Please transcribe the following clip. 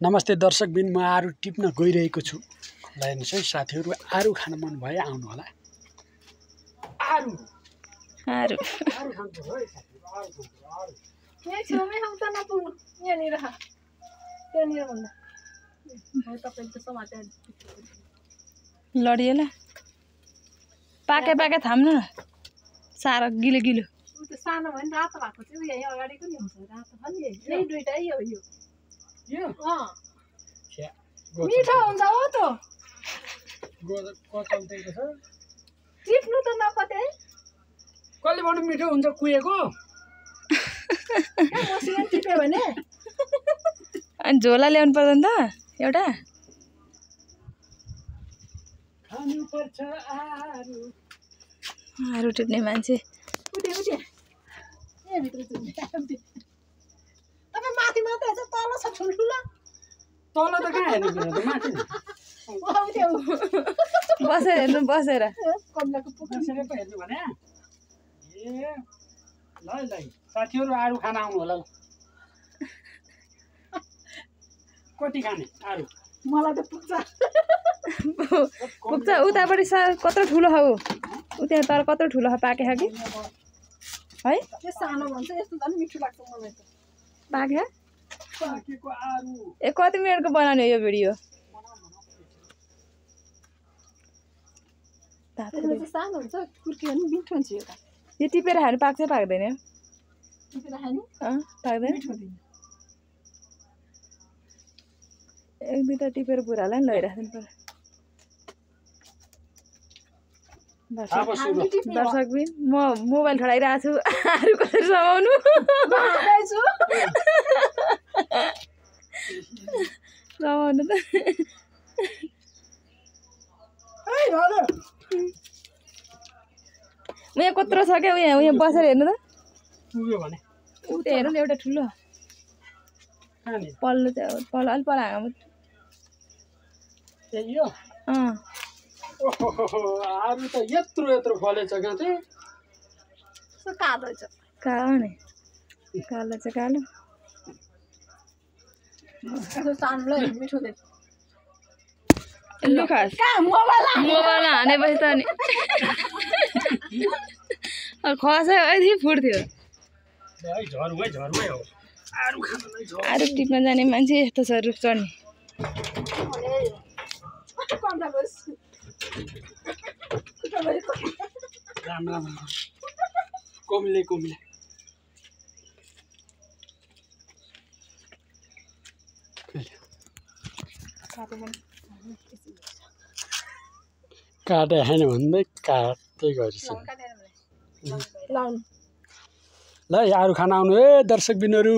नमस्ते दर्शकबिन, म आरु टिप्न गइरहेको छु। ल हेर्नुस् है साथीहरु, आरु खान मन भए आउनु होला। आरु आरु आरु खान्छ है साथीहरु, आरु खान्छ आरु। यहाँ छेउमै आउँछ नपुग्नु यहाँनिर खा त्यहाँनिर भन्दा हो तपाईले त समातेर लडिएला पाके पाके थाम्नु न सारा गिलो गिलो उ त सानो भयो नि रातो भएको चाहिँ उयो यहाँ अगाडिको नि हुन्छ रातो छ नि यही दुईटै यो यो छ्या मिठो हुन्छ हो त गोद कचल्दैको छ। टिप्नु त नपते कसले भन्नु मिठो हुन्छ कुहेको? मसिन टिप्यो भने अनि झोला ल्याउनु पर्दैन त एउटा खानु पर्छ आरु। आरु टिप्ने मान्छे उठे उठे यहाँ भित्र चाहिँ तपाईँ माथि मात्रै छ तल छ ठुल्ठुलो तल त कहाँ हेर्नु पर्छ त माथि बसेर हेर्नु बसेर कमलाको पुग्छ बसेर पो हेर्नु भने ए ल ल साथीहरु आरु खान आउनु होला। ल कति खाने आरु? मलाई त पुग्छ पुग्छ उतापट्टि कत्रो ठुलो हो उता तर कत्रो ठुलो हो पाके कि है त्यो सानो भन्छ यस्तो झन् मिठो लाग्छ मलाई त पाके पाकेको आरु। ए कति मिनटको बनाउने हो यो भिडियो? त्यसमा चाहिँ सानो हुन्छ कुर्की पनि मिठो हुन्छ यो त यो टिपेर खानु पाक्छ पाक्दैन? टिपेर खाने पाक्दैन। मिठो हुन्छ एक दुईटा टिपेर बुढालाई नि लैराख्नु पर्यो। दर्शक बिन म मोबाइल ठडाइरहेको छु आरु कसरी समाउनु समाउनु त उहाँ कत्रो छ क्या उहाँ बसेर हेर्नु त पुग्यो भने उता हेर्नु न एउटा ठुलो खाने पल्लो चाहिँ पल्लो अलि पर हाँगा ए यो अँ ओहो आरु त यत्रो यत्रो फलेछ क्या चाहिँ कालो छ कालो नि कालो चाहिँ कालो सानोलाई मिठो देख्छ लु खास मोबाइल हानेपछि त नि खसै यति फुट्थ्यो। झरुमै हो आरु खानलाई झर। आरु टिप्न जाने मान्छे यस्तो छ रुख चढ्ने राम राम कोमिले कोमिले काटे होइन भन्दै काट्दै गरेछ। ल आरु खान आउनु है दर्शक बिनहरू।